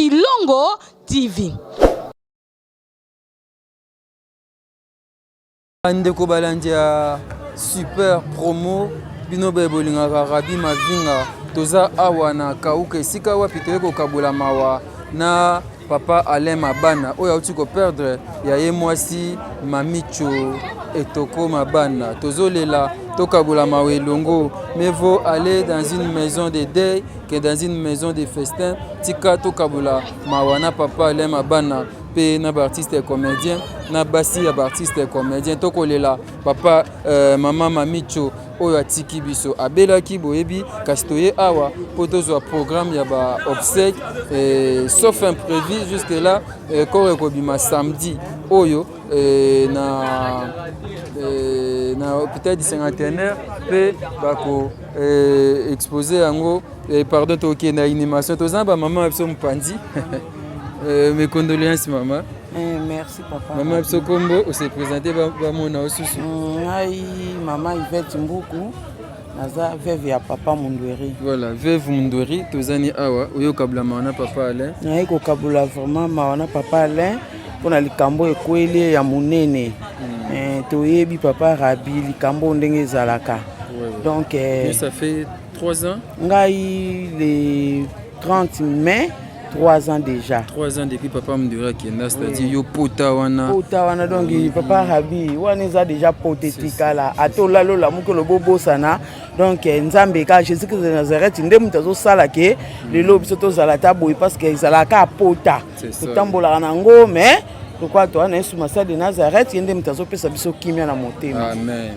Kilongo TV. Bandeko balandi ya super promo bino baye bolingaka Rabi Mavinga, toza awa na Kauka esika wapi toye kokabola mawa na papa Alain Mabana oyo auti koperdre ya ye mwasi Mamicho Etoko Mabana. Tozolela tokabola mawa elongo, mais vaut aller dans une maison de deuil que dans une maison de festin. Tika tokabola mawa na papa Alain Mabana mpe na baartiste ya comédien na basi ya baartiste ya comédien. Tokolela papa mama Mamicho oyo atiki biso, abelaki boyebi, kasi toye awa mpo tozwa programme ya ba obsèque sauf imprévu jusque là corps ekobima samedi oyo na hôpital du cinquantenaire mpe bako expose yango. Pardon, tokende na animation, toza na bamama na biso mopanzi. Mes condoléances, mama. Merci, papa. Mama biso kombo, ose présente bamona osusu. Ngai mama Yvette Mbuku, naza veuve ya papa Mundweri. Voilà, veuve Mundweri, tozani awa oyo okabula mawa na papa Alain. Naye kokabula vraiment mawa na papa Alain mpona likambo ekweli ya monene. Toyebi papa Rabi, likambo ndenge ezalaka. Donc ça fait 3 ans. Ngai le 30 mai, 3 ans déjà. 3 ans depuis papa Mundweri akenda, c'est-à-dire yo pota wana. Pota wana, donc papa Rabi wana eza déjà pota etikala, ata olala olamuki oloba obosana. Donc Nzambe kaka Jésus Christ de Nazareth nde moto azosala ke lelo biso tozala ata boye, parce que ezalaka pota totambolaka nango, mais lokola toza na Yesu Masiya de Nazareth, ye nde moto azopesa biso kimia na motema. Amen.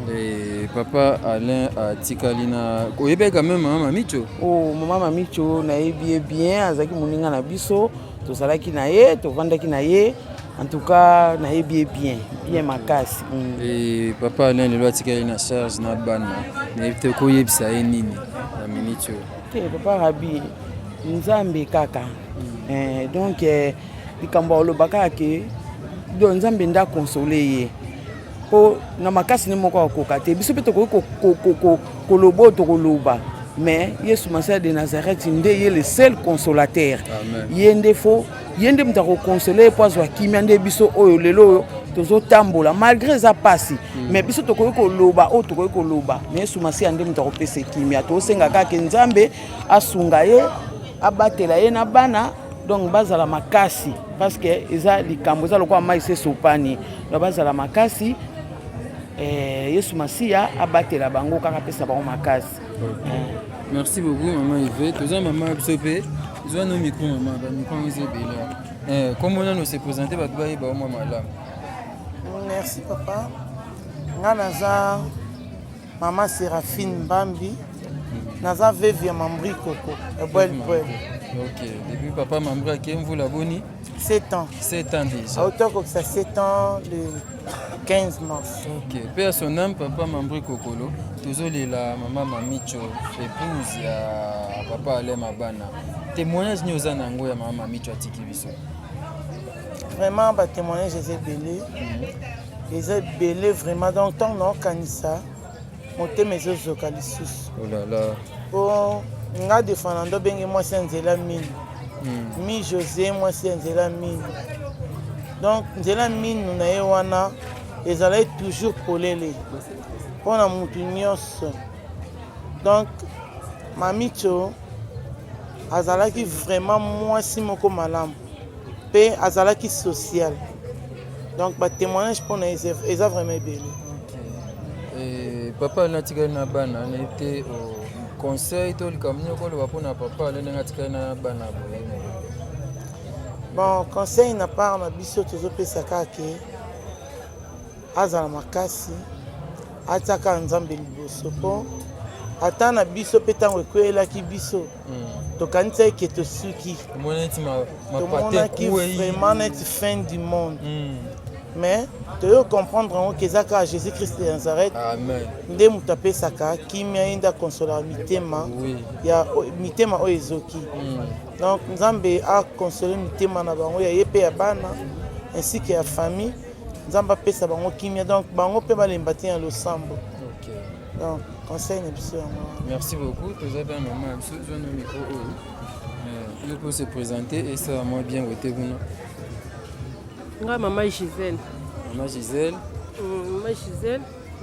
Et papa Alain atikali na oyebaki quand même mama Mamicho? Oh, mama Mamicho nayebi ye bien, azalaki moninga na biso, tozalaki na ye, tovandaki na ye. En tout cas nayebi ye bien bien makasi. Et papa Alain lelo atikali na charge na bana, nayebi te koyebisa ye nini na minute oyo. Te, papa Rabi, Nzambe kaka. Donc likambo aloba kaka ke donc Nzambe nde akonsole ye, mpo na makasi ne moko akoka te. Biso mpe tokoki koloba oyo tokoloba, mais Yesu Masiya de Nazareth nde ye le seul consolateur. Ye nde fo, ye nde moto akokonsole ye mpo azwa kimia. Nde biso oyo lelo oyo tozotambola malgré eza mpasi, mais biso tokoki koloba oyo tokoki koloba, mais Yesu Masiya nde moto akopesa kimia. Tosenga kaka Nzambe asunga ye, abatela ye na bana, donc bazala makasi, parce que eza likambo eza lokola mai se sopani. Donc bazala makasi, Yesu Masiya abatela bango kaka, apesa bango makasi. Merci beaucoup, mama Yvette. Toza mama biso mpe, zwa no micro mama, bamicro yango eza ebele. Kombo nano, se présente, bato bayeba mwa malamu. Merci, papa. Nga naza mama Séraphine Mbambi, naza veuve ya Mambri Koko ya Bwelbwel. Ok, depuis papa Mambri ake mvula boni? 7 ans. 7 ans déjà. Auti kokisa 7 ans le 15 mars. Ok, mpe ya son âme papa Mambri Kokolo. Tozolela mama Mamicho, épouse ya papa Alain Mabana. Témoignage nini oza na yango ya mama Mamicho atiki biso? Vraiment, batémoignage eza ebele, eza ebele vraiment. Donc ntango naokanisa, motema ezozoka lisusu. Oh là là. Po nga defana ndo obenge mwasi ya nzela mino, mi José, mwasi ya nzela mino. Donc nzela minu na ye wana ezalaki toujours polele mpona mutu nyonso. Donc Mamicho azalaki vraiment mwasi moko malamu mpe azalaki social. Donc batémoignage mpona eza vraiment ebele. Papa Alain atikali na bana, nayebi te conseil to likambo nini okoloba mpona papa Alain ndenge atikali na bana boye moko. Bon, conseil na part na biso tozopesa kaka ke azala makasi, atiaka Nzambe liboso, mpo ata na biso mpe ntango ekweyelaki biso, tokanisaki ke tosuki, tomonaki vraiment neti fin du monde, mais toyo comprendre yango ke eza kaka Jésus Christ de Nazareth nde moto apesaka kimia, ye nde akonsolaka mitema ya mitema oyo ezoki. Donc Nzambe akonsole mitema na bango, ya ye mpe ya bana ainsi ke ya famille. Nzambe apesa bango kimia, donc bango mpe balemba te ya losambo. Donc conseil na biso yango wana. Merci beaucoup. Toza bien maman ya biso zwa na micro oyo. Euh, yo peut se présenter et ça moi bien côté kuna. Nga maman Gisèle. Maman Gisèle. Mm, maman Gisèle,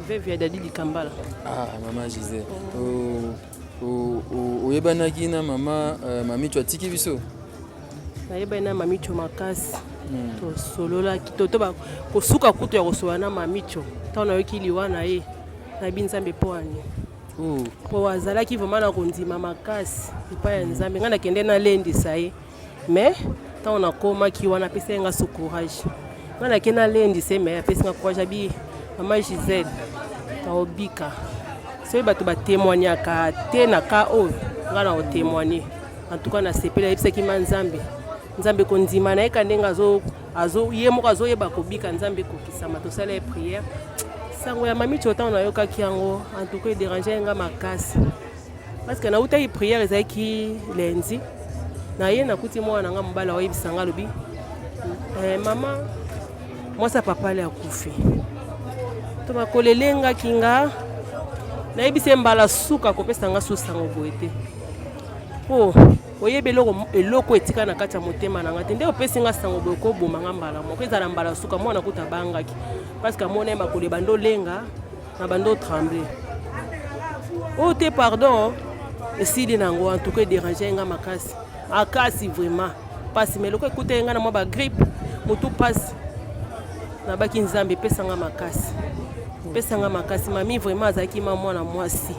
veuve ya Dadi Dikambala. Ah, maman Gisèle. Oh. Oyebanaki na mama euh, Mamicho atiki biso? Nayebani na Mamicho makasi. Hmm. Tosololaki to to kosuka kutu ya kosolola na Mamicho. Ntango nayoki liwa na ye, nayebi Nzambe mpo ani. Mpo azalaki vraiment na kondima makasi epai ya Nzambe. Ngai nakende nalendisa ye. Mais ntango nakomaki wana apesaki nga so courage. Ngai nake nalendisa ye mais apesi nga courage abi mama Gisèle naobika. Soki bato batemoignaka te na cas oyo ngai na otemoigne. En tout cas nasepeli ayebisaki ma Nzambe. Nzambe kondima na ye ka ndenge azo azo ye moko azoyeba kobika Nzambe ekokisama tosala ye prière. Sango ya mami ntango nayokaki yango en tout cas ederange nga makasi. Parce que nautaki prière ezalaki lundi na ye nakuti mwana na nga mobali aoyebisa nga alobi eh, mama mwasi ya papa ale akufi to makolo elengaki nga nayebisi ye mbala suka kopesa nga su sango boye te mpo oyebi eloko eloko etika na kati ya motema na nga te nde opesi nga sango boye koboma nga mbala moko ezala mbala suka mwana kuta abangaki parce que amona ye makolo ebanda olenga na bando tremble oyo te pardon esili nango en tout cas ederange nga makasi makasi vraiment pasi mais eloko ekutaki nga na mwa bagrippe motu pasi nabaki nzambe epesa nga makasi pesa nga makasi mami vraiment azalaki ma mwana mwasi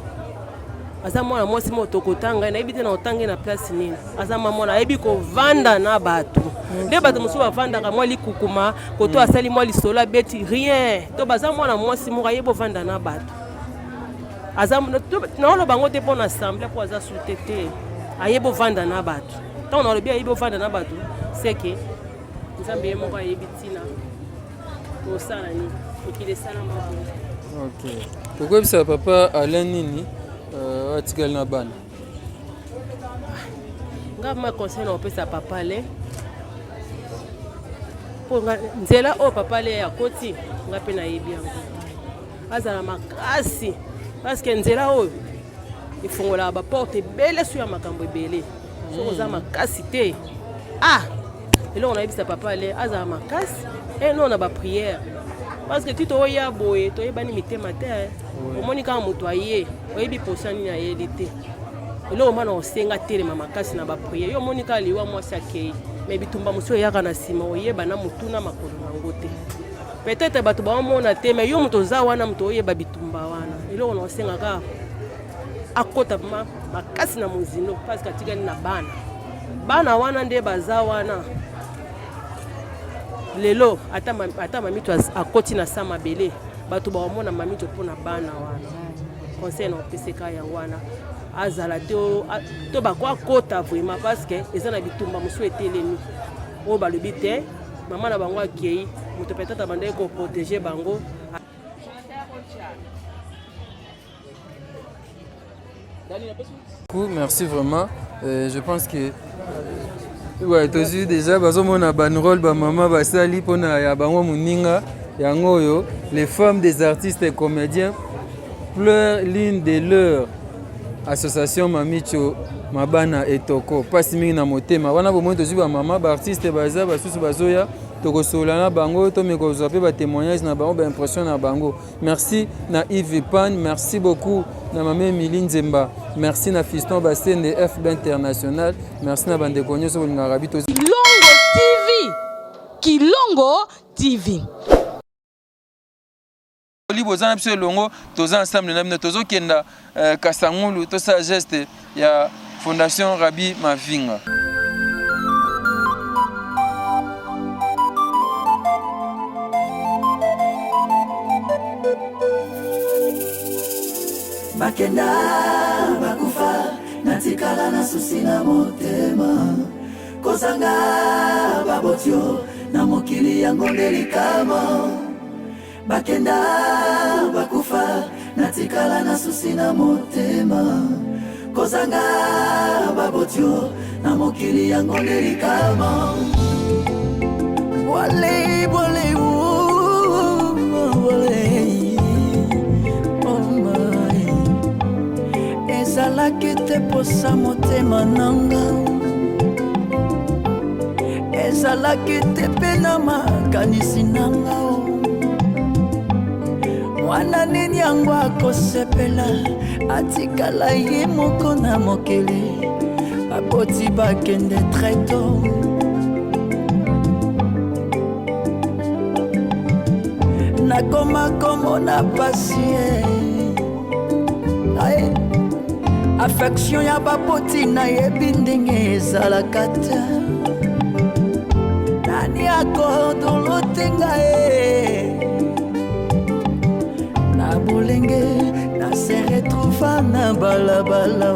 aza mwana mwasi moko tokotanga ye nayebi te na kotanga ye na place nini aza ma mwana ayebi kovanda na bato nde bato mosusu bavandaka mwa likukuma koto mm. asali mwa lisolo abeti rien to baza mwana mwasi moko ayebi ovanda na bato aza naoloba yango te mpo na assemble mpo aza sute te ayebi ovanda na bato ntango nalobi ayebi ovanda na bato seke nzambe ye moko ayebi ntina tosala nini mokili esalama ok tokoyebisa papa alain nini euh, atikali na bana nga ma conseil na kopesa papa alain mpo nzela oyo papa alain akoti nga mpe nayebi yango azala makasi parce que nzela oyo efongolaka baporte ebele so ya makambo ebele soki oza makasi te ah eloko nayebisa papa ale azala makasi e no na baprière parce que ti toya boye toyebani mitema te omoni kaka moto aye oyebi posa nini ayeli te eloko mwana osenga telema makasi na baprière yo omoni kaka liwa mwasi akei me bitumba mosusu eyaka na nsima oyeba na motu na makolo na yango te peut-être bato baomona te me yo moto oza wana moto oyeba bitumba wana eloko na osenga kaka akota ma makasi na mozindo parce que atikali na bana bana wana nde baza wana lelo ata, ata mamito akoti na sa mabele bato bakomona mamito mpo na bana wana conseil na opeseka yango wana azala te to bako akota vraiment parce que eza na bitumba mosusu etelemi oyo balobi te mama na bango akei moto peut-être abandaki koprotege bango. Merci vraiment. Euh, je pense que ouais, tozwi déjà bazomona banrole bamama basali mpona ya bango moninga yango oyo les femmes des artistes et comédiens pleurent l'une de leur association mamicho mabana etoko mpasi mingi na motema wana bomoi tozwi bamama baartiste baza basusu bazoya tokosolola na bango tomeka kozwa mpe batémoignage na bango baimpression na bango Merci na Yves Pan, merci beaucoup na mame Emilie Nzemba, merci na Fiston Basende FB International, merci na bandeko nyonso bolingaka bito. Kilongo TV, Kilongo TV. Boza na biso elongo, toza ensemble na bino, tozokenda euh, Kasangulu, tosala geste ya Fondation Rabbi Mavinga. Bakenda bakufa natikala na susi na motema kozanga babotio na mokili yango nde likama Bakenda bakufa natikala na susi na motema kozanga babotio na mokili yango nde likama Wale, wale, oh, wale, oh my. Ezalaki te posa motema nanga, ezalaki te mpe na makanisi nanga o. Mwana nini yango akosepela atikala ye moko na mokili, baboti bakende très tôt. Nakoma komona pasi ye. Aye. Affection ya baboti nayebi ndenge ezalaka te. Nani akodolo te ngai na bolenge na se retrouva na balabala.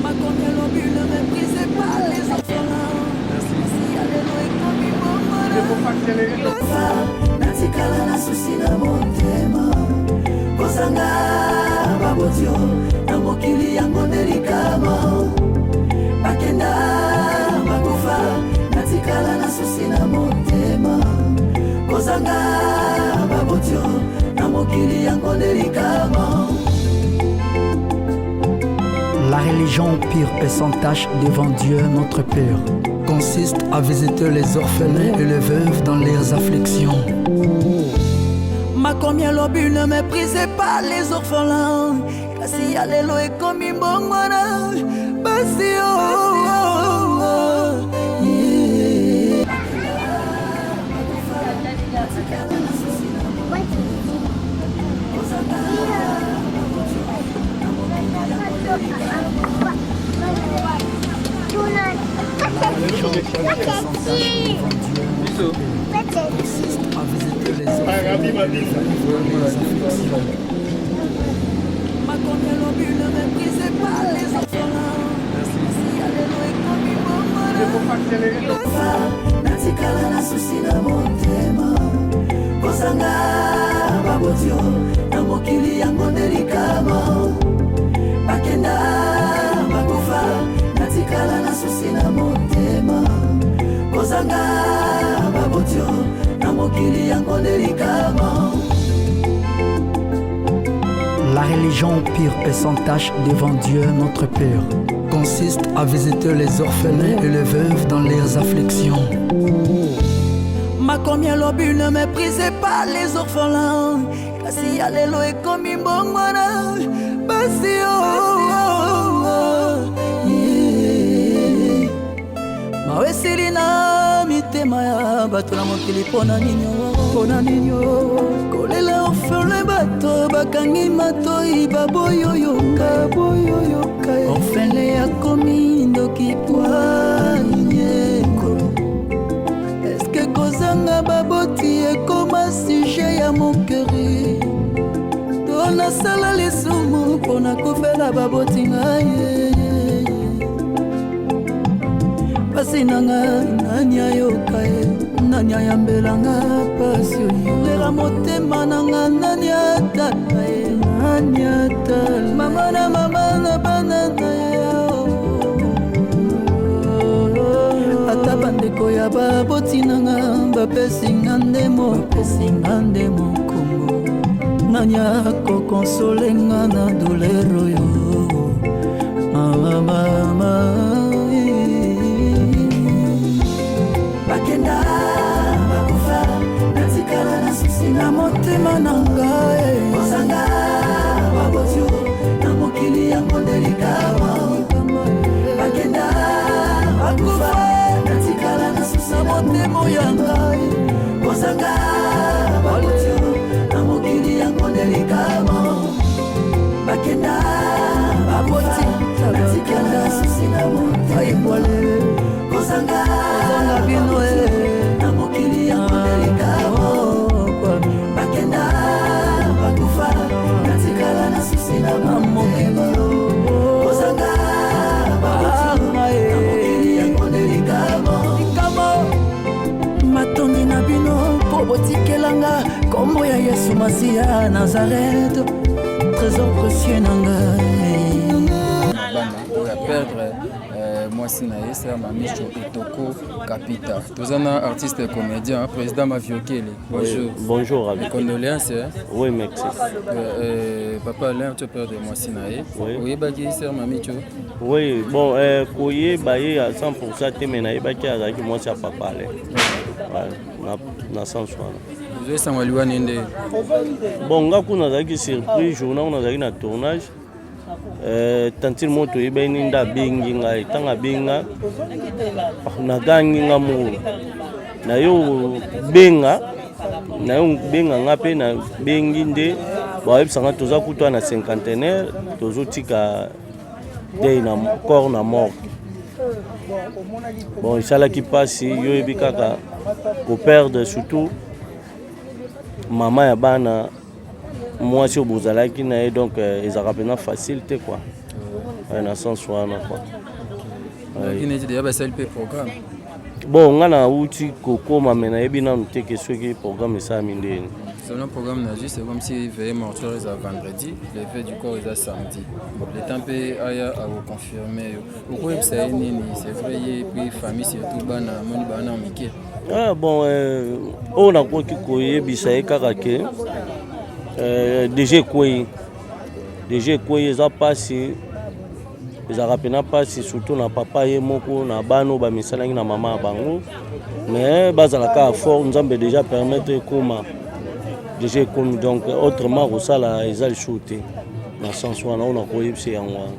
Makomi alobi ne méprisez pas les orphelins. Natikala na susi na motema, kozanga baboti yo na mokili yango nde likama. Bakenda bakufa, natikala na susi na motema, kozanga baboti yo na mokili yango nde likama. La religion pure et sans tache devant Dieu notre Père consiste à visiter les orphelins et les veuves dans leurs afflictions. Makomi alobi ne méprisez pas les orphelins, kasi ya lelo ekomi mbongwana basi oh, oh, oh, yeah. Consiste à visiter les orphelins et les veuves dans leurs afflictions. Makomi alobi ne méprisez pas les orphelins, kasi ya lelo ekomi mbongwana. Natikala na susi na motema, kozanga baboti yo na mokili yango nde likama. Bakenda bakufa, natikala na susi na motema, kozanga baboti yo na mokili yango nde likama. La religion pure et sans tache devant Dieu notre Père consiste à visiter les orphelins et les veuves dans leurs afflictions. Makomi alobi ne méprisez pas les orphelins, kasi ya lelo ekomi mbongwana basi oh, oh, oh, yeah. Mawa esili na mitema ya bato na mokili, mpona nini oh, mpona nini oh? Kolela orphelin, bato bakangi matoi, baboyoyoka boyoyoka. Orphelin akomi ndoki poigne kolo. Eske kozanga baboti ekoma sujet ya moquerie? To nasala lisumu mpona kofela baboti ngai? Pasi na nga nani ayoka ye? Nani ayambelanga pasi oyo? Lela motema na nga nani atala ye? Nani atala mama na mama na bana na ye? Ata bandeko ya baboti na nga bapesinga nde mopesinga nde mokongo, nani akoconsoler nga na douleur oyo? Mama, mama. Bakenda bakufa, natikala na susi na motema na ngai, kozanga baboti yo na mokili yango nde likama. Bakenda bakufa, natikala na susi na motema ya ngai, kozanga baboti yo na mokili yango nde likama. Bakenda baboti, natikala na susi na motema. Botikelanga kombo ya Yesu Masiya Nazareth, trésor précieux na ngai. Bana oyo aperdre mwasi na ye, sœur Mamicho Etoko Kapita. Toza na artiste comédien, président Maviokele. Bonjour. Oui, bonjour Ravi. Mes condoléances, hein. Oui, merci. Papa Alain, tu perdre mwasi na ye. Oui. Oyebaki sœur Mamicho? Oui, bon, koyeba ye à 100% te, mais nayebaki azalaki mwasi ya papa Alain. Ouais, na sens wana. Ozoyesanga liwa nde? Bon, nga kuna nazalaki surpris, journal nazalaki na tournage. Tantine moto oyebani nde abengi ngai. Ntango abengi nga, nagangi nga moko nayo benga, nayo benga nga mpe nabengi nde bayebisanga toza kutu na cinquantenaire, tozotika deuil na corps na morgue. Bon, esalaki mpasi. Yo oyebi kaka koperdre, surtout mama ya bana, mwasi oyo bozalaki na ye. Donc ezalaka mpenza facile te quoi, na sens wana quoi. Neti deja basali mpe programme? Bon, nga nauti kokóma, me nayebi nanu te ke soki programme esalami ndeni. Selon programme na c'est comme si veillée mortuaire eza vendredi, levée du corps eza samedi. Le temps mpe aya akoconfirme yo. Okoyebisa ye nini? C'est vrai, ye puis famille, surtout bana, amoni bana mike. Ah, bon, oyo nakoki koyebisa ye kaka ke déjà ekwei, déjà ekwei. Eza mpasi, ezalaka mpenza mpasi, surtout na papa ye moko na bana oyo bamisalaki na mama ya bango. Mais bazala kaka fort. Nzambe déjà permettre ekóma, déjà ekomi. Donc autrement kosala eza lisusu te. Na sens wana, oyo nakoyebisa yango wana.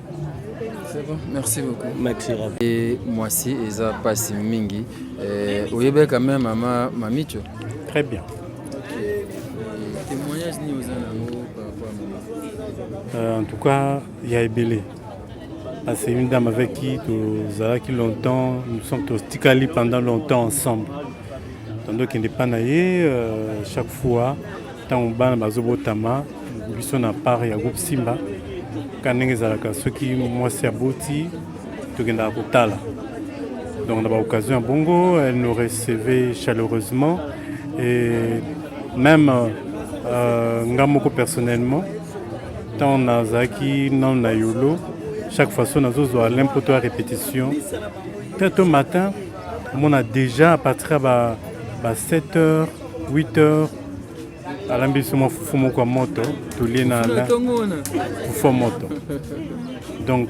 C'est bon, merci beaucoup. Merci Rabi. Et mwasi eza mpasi mingi. Oyebaki quand même mama Mamicho? Très bien. Okay. Témoignage nini oza nango par rapport à mama? En tout cas, il y a ebele. C'est une dame avec qui nous avons longtemps, nous sommes totikali pendant longtemps ensemble. Tandis qu'il n'est pas naïe, chaque fois, tant bana bazobotama, biso na part ya groupe Simba, ka ndenge ezalaka soki mwasi aboti, tokendaka kotala. Donc na baoccasion ya bongo, elle nous recevait chaleureusement et même nga moko personnellement, ntango nazalaki nano na Yolo, chaque fois so nazozwa lempoto ya répétition très tôt matin, omona déjà à partir ya ba 7 heures, 8 heures, alambi biso mwa fufu moko ya moto, tolie na fufu ya moto. Donc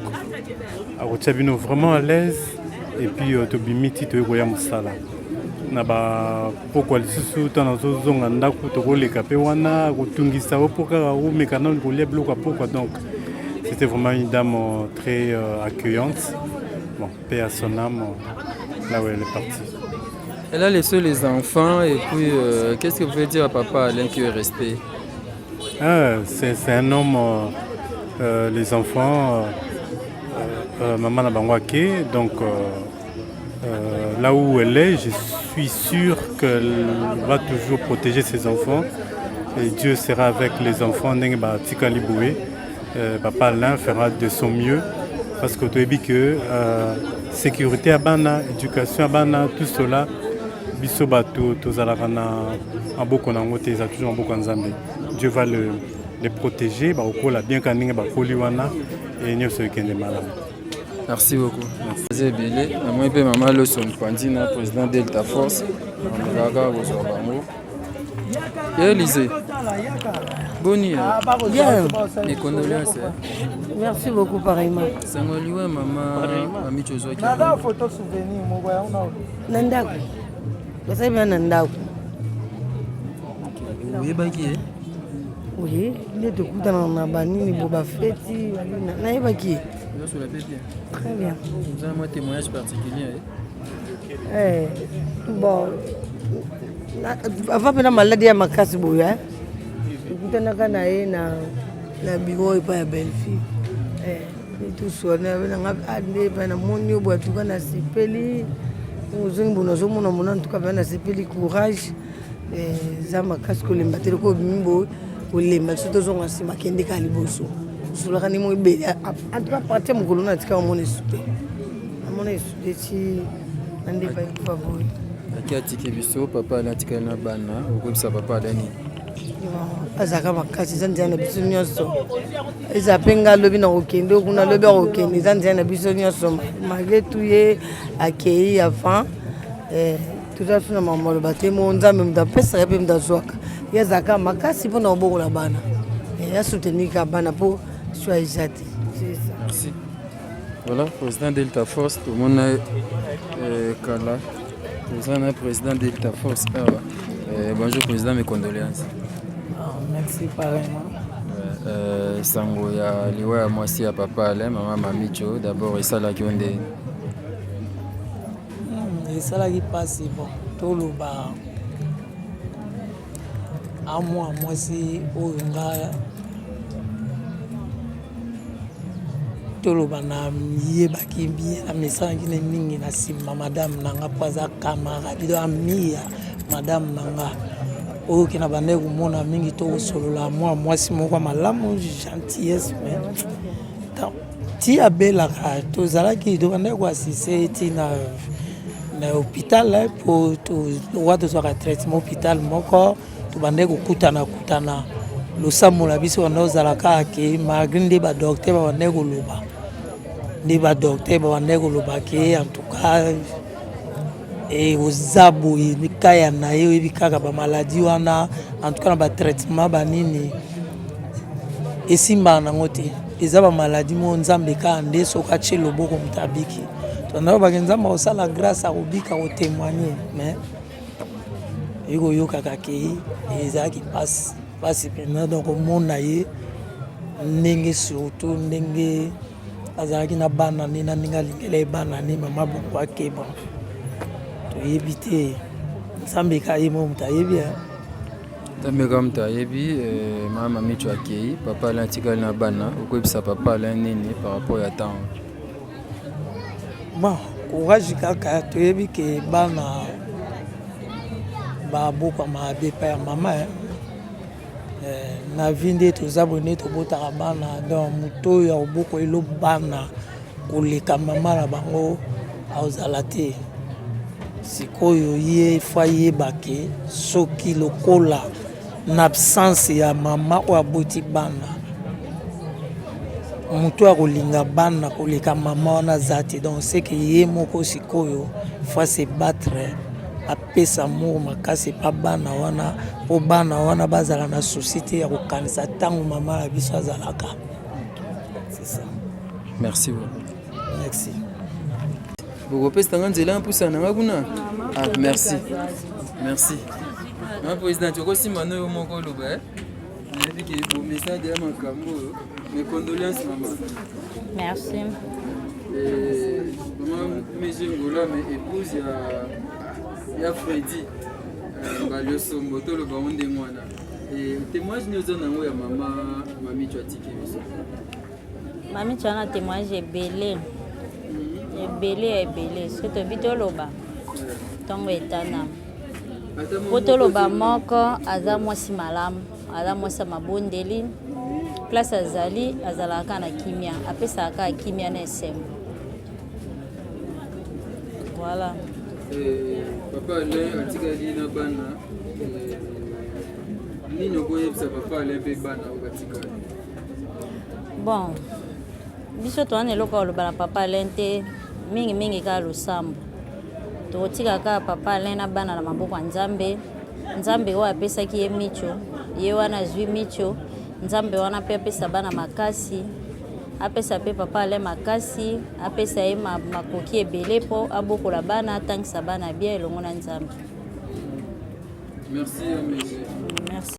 akotia bino vraiment à l'aise et puis tobimi ti toyei koya mosala na bapokwa. Lisusu ntango nazozonga ndako, tokoleka mpe wana kotungisa o mpo kaka omeka nanu kolia biloko ya pokwa. Donc c'était vraiment une dame très accueillante. Bon, paix à son âme là où elle est partie. Elle a laissé les enfants et puis qu'est-ce que vous pouvez dire à papa Alain qui est resté? Ah, c'est un homme, les enfants, maman na bango ake, donc là où elle est, je suis sûr qu'elle va toujours protéger ses enfants et Dieu sera avec les enfants. Ndenge batikali boye, papa Alain fera de son mieux parce que toyebi que sécurité ya bana, éducation ya bana, tout cela, biso bato tozalaka na maboko na yango te, eza toujours maboko ya Nzambe. Dieu va les protéger, bakokola bien ka ndenge bakoli wana e nyonso ekende malamu. Merci beaucoup. Eza ebele. Namoni mpe mama Loso Mpandina, président Delta Force, amekaka kozwa bango. Ye Élysée, boni? Bien. Mes condoléances. Merci beaucoup, pareillement. Sango liwa mama Mamicho ozwaki? Na ndako. Basali bana na ndako. Oyebaki ye? Oui, nde tokutana na banini bo bafeti, nayebaki ye. Ozosola mpe bien? Très bien. Oza na mwa témoignage particulier? Eh, bon, avant mpena maladi ya makasi boye, tokutanaka na ye na bureau epai ya Belleville. Toswana nanga nde epai namoni yo boye, atuka nasepeli. Ozongi boye, nazomona mona, ntuka mpenza nasepeli. Courage, eza makasi, kolemba te. Lokola obimi boye, kolemba biso tozonga nsima, kende kaka liboso. Osolaka ndenge moko ebele. En tout cas, partir mokolo na tika omona esu te, namona esu te ti na nde epai kufa boye. Ok. Soki atiki biso papa Alain atikali na bana, okoyebisa papa Alain nini? Azalaka makasi, eza nzela na biso nyonso. Eza mpe nga lobi na kokende kuna, lobi akokende, eza nzela na biso nyonso. Malgré tout ye akei avant eh, toza so na makambo aloba te mo Nzambe moto apesaka mpe moto azwaka. Ye azalaka makasi mpona kobokola bana, eh, asoutenir kaka bana mpo swa eza te. Merci. Voilà, président Delta Force, tout le monde euh, kala. Président, président Delta Force. Ah, euh, bonjour président, mes condoléances. Ah, merci pareillement. Euh, sango ya liwa ya mwasi ya papa Alain, mama Mamicho, d'abord esalaki yo nde esalaki mpasi bon toloba amwa mwasi oyo nga toloba nayebaki bien namesanaki ne mingi na nsima madame na nga mpo aza camarade do ami ya madame na nga oyo ke na bandaki komona mingi to kosolola mwa mwasi moko ya malamu gentillesse mais ti abelaka tozalaki tobandaki koasiste ye ti na na hôpital mpo wa tozwaka traitement hôpital moko tobandaki kokutana kutana losambo na biso banda ozala kaka ke malgré nde badocteur babandaki koloba nde badocteur babandaki koloba ke en tout cas e oza boye mikaya na ye oyebi kaka bamaladi wana en tout cas na batraitement banini esimbaka nango te eza bamaladi moko nzambe kaka nde soki atye loboko moto abiki tondalobake nzambe akosala grâce akobika kotémoigne mais ekoyokaka ke ezalaki mpasi mpasi mpenza donc omona ye ndenge surtout ndenge azalaki na bana ne na ndenge alingela ye bana ne mama bongo akeba toyebi te nzambe ka ye mo moto ayebi nzambe ka moto ayebi eh, mama micho akei papa alain atikali na bana okoyebisa papa alain nini par rapport ya ntango Bon, courage kaka toyebi ke bana babokwama mabe epai ya mama eh. Eh, na vie nde toza boye nde tobotaka bana donc moto oyo akobokwa elo bana koleka mama na bango akozala te sikoyo ye fo ayeba ke soki lokola na absence ya mama oyo aboti bana moto oyo akolinga bana koleka mama wana aza te donc seke ye moko sikoyo faut se battre apesa amour makasi epa bana wana mpo bana wana bazala na souci te ya kokanisa ntango mama na biso azalaka c'est ça merci beaucoup merci bokopesa nga nzela mpusa na nga kuna ah, merci merci ma présidente okosimba no yo moko oloba eh? nayebi ke bomesade ya makambo oyo mes condoléances mama merci eh, mama mesure ngola mais épouse ya ya fredi eh, mbaliosombo toloba ngo ndenge wana témoignage nini oza nango ya mama mamicho atiki biso Mami tu na témoignage ebele ebele ya ebele soki toyebi toloba ntongo etana mpo toloba moko aza mwasi malamu aza mwasi ya mabondeli place azali azalaka kaka na kimia apesaka kaka kimia na esengo voilà eh, papa alain atikali na bana eh, nini okoyebisa papa alain mpe bana oyo batikali Bon, biso toza na eloko ya koloba na papa Alain te, mingi mingi kaka losambo. Tokotika kaka papa Alain na bana na maboko ya Nzambe. Nzambe oyo apesaki ye Micho, ye wana azwi Micho. Nzambe wana mpe apesa bana makasi, apesa mpe papa Alain makasi, apesa ye makoki ebele mpo abokola bana, atangisa bana bien elongo na Nzambe. Merci, monsieur. Merci.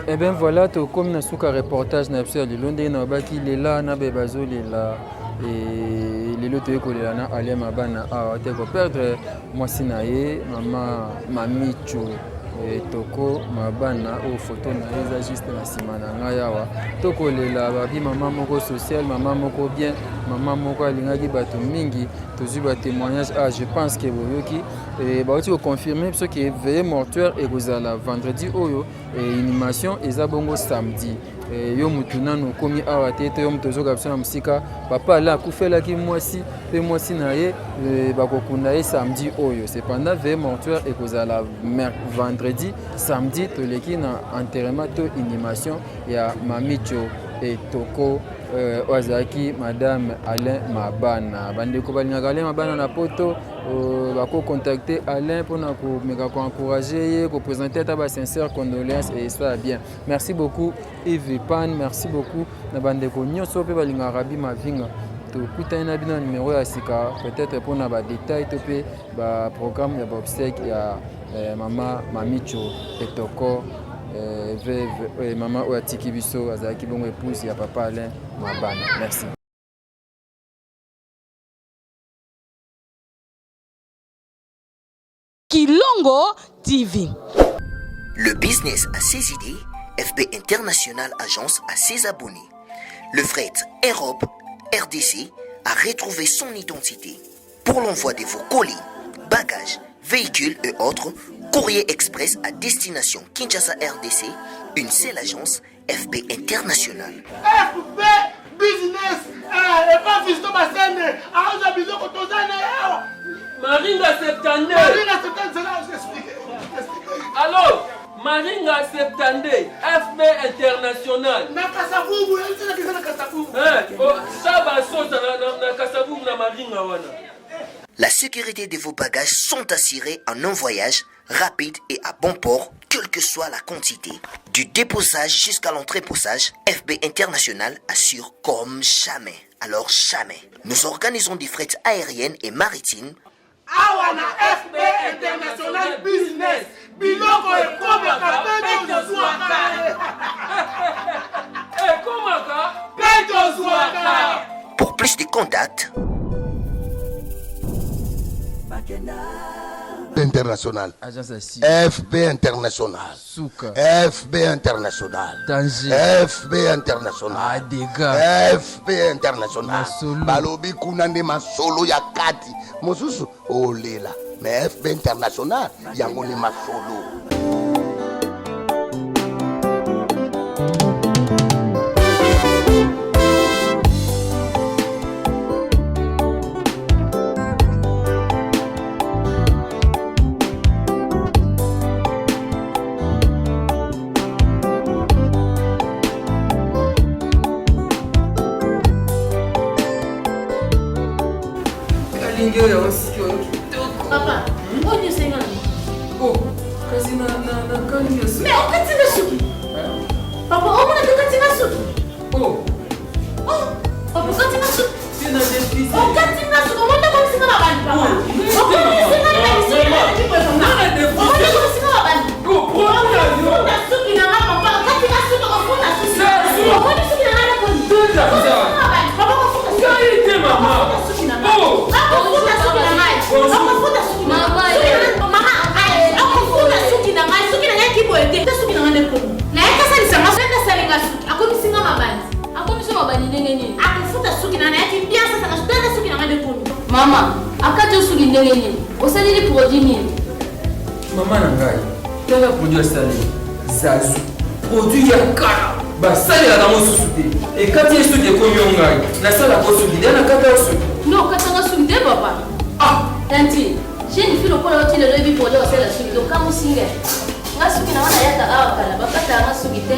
Eh bien voilà, tokomi na suka reportage na biso ya lelo ndenge nalobaki lela na baye bazolela e lelo toyei kolela na Alia Mabana awa te koperdre mwasi na ye mama Mamicho e toko mabana oyo foto na ye eza juste na nsima na ngai awa tokolela babi mama moko social mama moko bien mama moko alingaki bato mingi tozwi batémoignage ah je pense ke boyoki e, bauti koconfirme biso ke veille mortuaire ekozala vendredi oyo e, inhumation eza bongo samedi. Eh, yo mutu nanu okomi awa te to yo mutu ozoka biso na mosika papa alain akufelaki mwasi mpe mwasi na ye eh, bakokunda ye samedi oyo cependant veille mortuaire ekozala vendredi samedi toleki na enterrement to inhumation ya mamicho etoko eh, oyo azalaki madame alain mabana bandeko balingaka alain mabana na poto euh, bakocontacte alain mpona komeka koencourage ye kopresente ata basincère condoléance et esala bien Merci beaucoup Yves Pan, merci beaucoup na bandeko nyonso mpe balingaka Rabi Mavinga. Tokutani na bino na numero ya sika peut-être mpona ba détails to mpe ba programme ya ba obsèques ya eh, mama Mamicho Etoko eh, veuve eh, mama oyo atiki biso azalaki bongo épouse ya papa Alain Mabana. Merci. Kilongo TV. Le business a ses idées, FB International Agence a ses abonnés. Le fret Europe RDC a retrouvé son identité. Pour l'envoi de vos colis, bagages, véhicules et autres, Courrier Express à destination Kinshasa RDC, une seule agence FB International. FB Business eh, epa Fiston Basende aoza biloko toza na ye awa. Maringa 72. Maringa 72 zela explique. Allo Maringa 72 FB International. Na Kasavubu, yebisa na Kasavubu. Eh, oh, saba sosa na, na, na Kasavubu na Maringa wana. La sécurité de vos bagages sont assurées en un voyage rapide et à bon port, quelle que soit la quantité. Du déposage jusqu'à l'entreposage, FB International assure comme jamais. Alors jamais. Nous organisons des frais aériennes et maritimes. Awa na FB International Business, biloko ekomaka mpe tozwaka. Ekomaka mpe tozwaka. Pour plus de contacts, international fb international fb international fb international fb international balobi kuna nde masolo ya kati mosusu olela mais fb international yango nde masolo Kalingi oyo yango siki oyo kitoko. Papa, oyo nyonso enga na Oh, kasi na na na kalingi ya suki. Mais okati nga suki. Papa, omona te okati nga suki. Oh. Oh, papa okati nga suki. Okati nga suki, omona okomisi nga mabandi papa. Okomisi nga na suki na Omona okomisi nga mabandi. Ofunda suki na nga papa, okati nga suki, ofunda suki. Omoni suki na nga na koni. Okomisi nga mabandi, papa ofunda suki. Ngai te mama. Ofunda suki na nga. Akofunda suki na ngai. Akofunda suki na ngai. Mama, akofunda suki na ngai. Suki na ngai kiboye te. Suki na ngai nde komi. Naye kasalisa nga soki asalinga suki akomisi nga mabandi. Akomisi mabandi ndenge nini? Akofuta suki na nayaki bien sasa nga tala suki na nga nde komi. Mama, akati yo suki ndenge nini? Osaleli produit nini? Mama na ngai, tala produit asali zazu produit ya kala basalelaka yango susu te ekati ye suki ekomi yo ngai nasalaka suki nde nakata yo suki No, okatanga suki te papa. Ah! Tanti, jeune fille lokola yo ti lelo oyebi produit osala suki te okamusi ngai. Nga suki na nga nayaka awa kala bakataka nga suki te.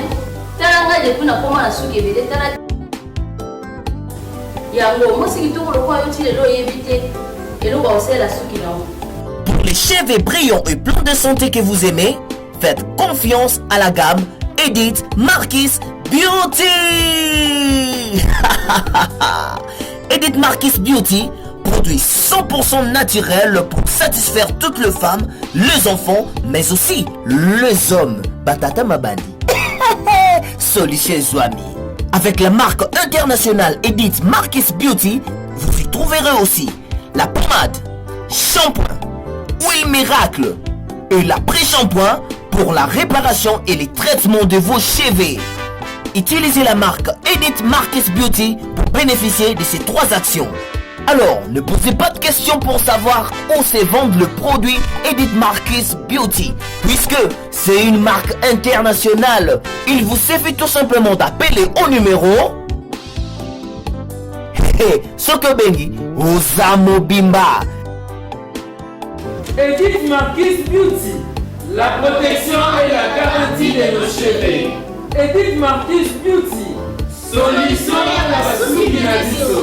Tala nga depuis nakoma na suki ebele tala yango mwasi kitoko lokola yo ti lelo oyebi te eloko ya kosalela suki na yo. Pour les cheveux brillants et pleins de santé que vous aimez, faites confiance à la gamme Edith Marquis Beauty. Edith Marquis Beauty produit 100% naturel pour satisfaire toutes les femmes, les enfants, mais aussi les hommes. Batata Mabandi. Solution Zwami. Avec la marque internationale Edith Marquis Beauty, vous y trouverez aussi la pommade, shampoing, huile miracle et la pré-shampoing pour la réparation et les traitements de vos cheveux. Utilisez la marque Edith Marquis Beauty pour bénéficier de ces trois actions. Alors, ne posez pas de questions pour savoir où se vendre le produit Edith Marcus Beauty, puisque c'est une marque internationale. Il vous suffit tout simplement d'appeler au numéro soki obengi oza mobimba. Edith Marquis Beauty, la protection et la garantie de nos cheveux. Edith Marquis Beauty, solution na basuki na biso.